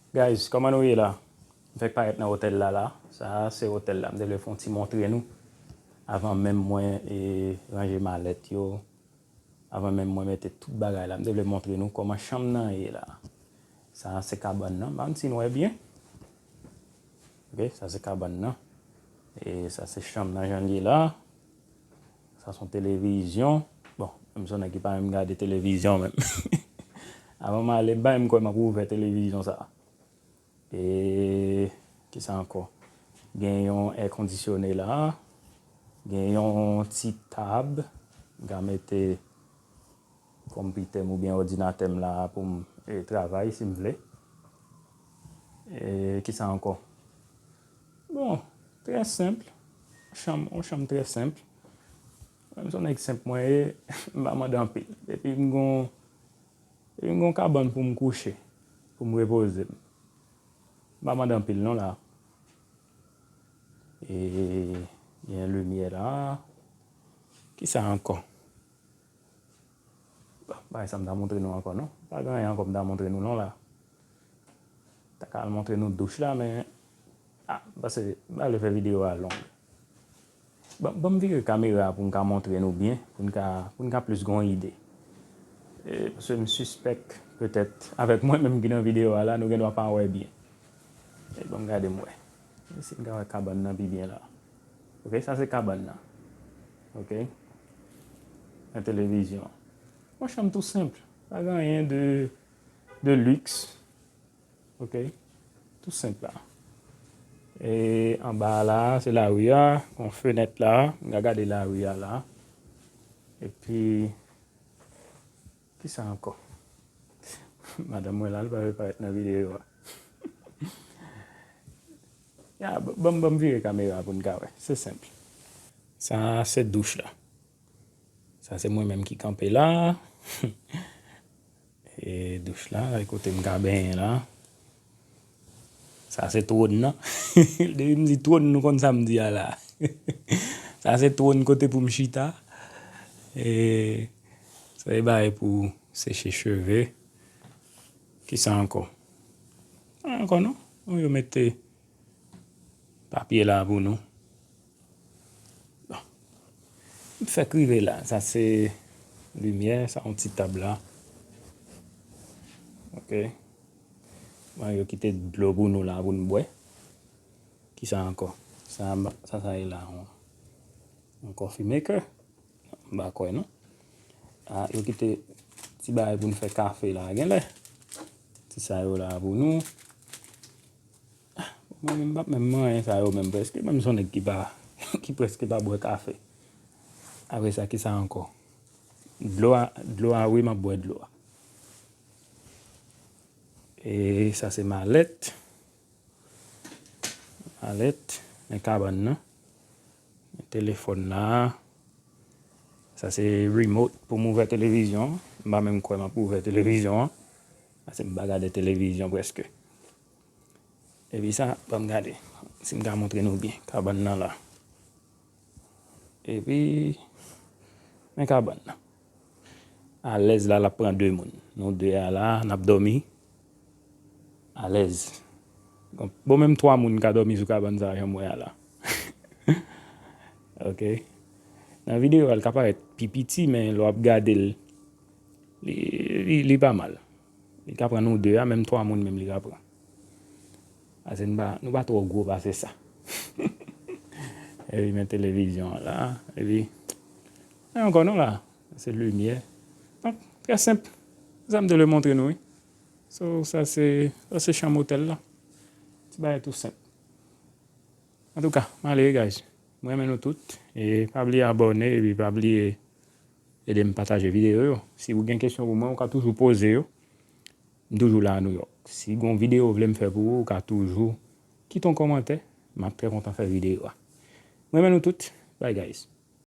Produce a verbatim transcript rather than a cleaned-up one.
Guys, kòman nou ye la? M fèk parèt nan otèl la la. Sa a se otèl la. M te vle fè yon ti montre nou. Avan menm mwen e ranje malèt yo, avan menm mwen mete tout bagay la, m te vle montre nou kòman chanm nan ye la. Sa a se kabann nan. M pa konn si n wè byen. Ok, sa se kabann nan. E sa se chanm nan jan l ye la. Sa se yon televizyon. Bon, m se yon nèg ki pa menm gade televizyon menm. Avan m ale, m pa menm kwè m ap ouvè televizyon sa a. E kisa ankò? Gen yon èkondisyone la. Gen yon ti tab. M ka mete konpitè m oubyen òdinatè m la pou m e, travay si m vle. E kisa ankò? Bon, trè senp. Chanm, yon chanm trè senp. Mwen se yon nèg senp mwen ye, m pa mande anpil. Epi m gon, epi m gon kabann pou m kouche, pou m repoze m. M pa mande anpil non la. E gen limyè la. Kisa ankò? Bon, bagay sa m ta montre nou ankò non. Pa gen anyen ankò m ta montre nou non la. Ta ka al montre nou douch la, men, ah, m panse m pa vle fè videyo a long. Ban, ban m vire kamera a pou m ka montre nou byen, pou n ka, pou n ka plis gon ide. E, paske m sispèk, petèt, avèk mwen menm ki nan videyo a la, nou gendwa pa wè byen. E, ban m gade m wè. Si m ka wè kabann nan pi byen la. Ok, sa se kabann nan. Ok. Yon televizyon. Yon chanm tou senp. Pa gen anyen de, de luxe. Ok. Tou senp la. E anba a la, se lari a. Yon fenèt la. M ka gade lari a la. Epi, kisa ankò? Madanm mwen la, li pa vle parèt nan videyo a. Ya, ban m, ban m vire kamera pou n ka wè. Se senp. Sa se douch la. Sa se mwen menm ki kanpe la. E douch la, e kote m ka benyen la. Sa se twòn nan. Depi m di twòn, nou konn sa m di a la. Sa se twòn kote pou m chita. E sa se bagay pou seche cheve. Kisa ankò? Ankò non. Bon, yo mete papye la pou nou. Bon. M fèk rive la. Sa se limyè, sa yon ti tab la. Ok. Bon, yo kite dlo pou nou la pou n bwè. Kisa ankò? Sa, sa, sa ye la, yon, yon coffee maker. M pa kwè non. Ah, yo kite ti bagay pou n fè kafe la, genlè. Ti sa yo la pou nou. Ah, mwen menm m p ap menm manyen sa yo menm prèske. Menm se yon nèg ki pa, ki prèske pa bwè kafe. Apre sa, kisa ankò? Dlo a, dlo a, wi, m ap bwè dlo a. E sa se malèt. Malèt, men kabann nan. Men telefòn la. Sa se remote pou m ouvè televizyon an. M pa menm kwè m ap ouvè televizyon an. Paske m pa gade televizyon prèske. Epi sa, ban m gade. Si m ka montre nou byen. Kabann nan la. Epi, men kabann nan. Alèz la, l ap pran de moun. Nou de a la, n ap dòmi. Alèz. Bon, bon, menm twa moun ka dòmi sou kabann sa a, jan m wè a la. Ok. Nan videyo a, l ka parèt pi piti, men lè w ap gade l, li, li, li pa mal. Li ka pran nou de a, menm twa moun menm li ka pran. Paske nou pa, nou pa twò gwo pase sa. Epi men televizyon an la, epi, men ankò non la, se limyè. Donk, trè senp. Se sa m te vle montre nou, wi. So, sa se, sa se chanm otèl la. Ti bagay tou senp. Antouka, m ale, guys. M renmen nou tout. E pa bliye abòne, epi pa bliye ede m pataje videyo yo. Si ou gen kesyon pou mwen, ou ka toujou poze yo. M toujou la a New York. Si gon videyo ou vle m fè pou ou, ou ka toujou kite yon kòmantè. M ap trè kontan fè videyo a. M renmen nou tout. Bye, guys.